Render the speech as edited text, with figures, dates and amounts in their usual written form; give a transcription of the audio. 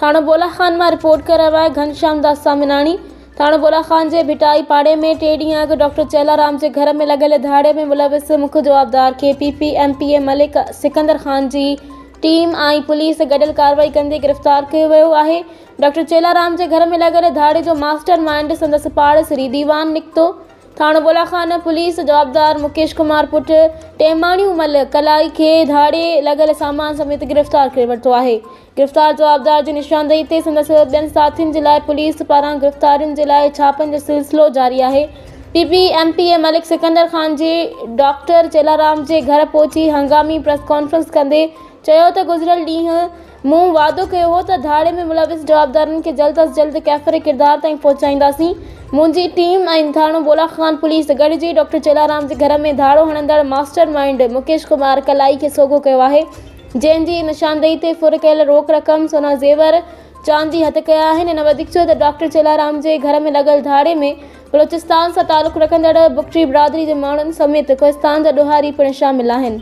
ٿاڻو بولا خان مان رپورٽ ڪري رهيو آهي گهنشام داس سامناڻي. ٿاڻو بولا خان جي ڀٽائي پاڙي ۾ ٽي ڏينهن اڳ ڊاڪٽر چيلا رام جي گهر ۾ لڳل ڌاڙي ۾ ملوث مک جوابدار کي P P M P A Malik Sikandar Khan جي ٽيم ۽ پوليس گڏيل ڪارروائي ڪندي گرفتار ڪيو ويو آهي. ڊاڪٽر چيلا رام جي گهر ۾ لڳل ڌاڙي جو ماسٽر مائينڊ سندس پاڙيسري ديوان نڪتو. ٿاڻو بولا خان پوليس جوابدار مڪيش ڪمار پٽ ٽيماڻيون مل ڪلائي کي ڌاڙي لڳل سامان سميت گرفتار ڪري ورتو آهي. گرفتار جوابدار جي نشاندهي تي سندس ٻين ساٿين جي لاء پوليس پاران گرفتارين جي لاء ڇاپن جو سلسلو جاري آهي. P P M P A Malik Sikandar Khan جي ڊاڪٽر چيلارام جي گهر پهچي هنگامي پريس ڪانفرنس ڪندي چيو ته گذريل ڏينهن مون وعدو ڪيو هو ته ڌاڙي ۾ ملوث جوابدارن کي جلد از جلد ڪيفر ڪردار تائين پهچائينداسين، منهنجي ٽيم ۽ ٿاڻو بولا خان پوليس گڏجي ڊاڪٽر چيلارام جي گهر ۾ ڌاڙو هڻندڙ ماسٽر مائينڊ مڪيش ڪمار ڪلائي کي سوگهو ڪيو آهي، جنهن جي نشاندهي تي ڦر ڪيل روڪ رقم، سونا زيور، چاندي هٿ ڪيا آهن، هن وڌيڪ چيو ته ڊاڪٽر چيلارام جي گهر ۾ لڳل ڌاڙي ۾ بلوچستان سان تعلق رکندڙ بگٽي برادري جي ماڻهن سميت ڪوهستان جا ڏوهاري پڻ شامل آهن.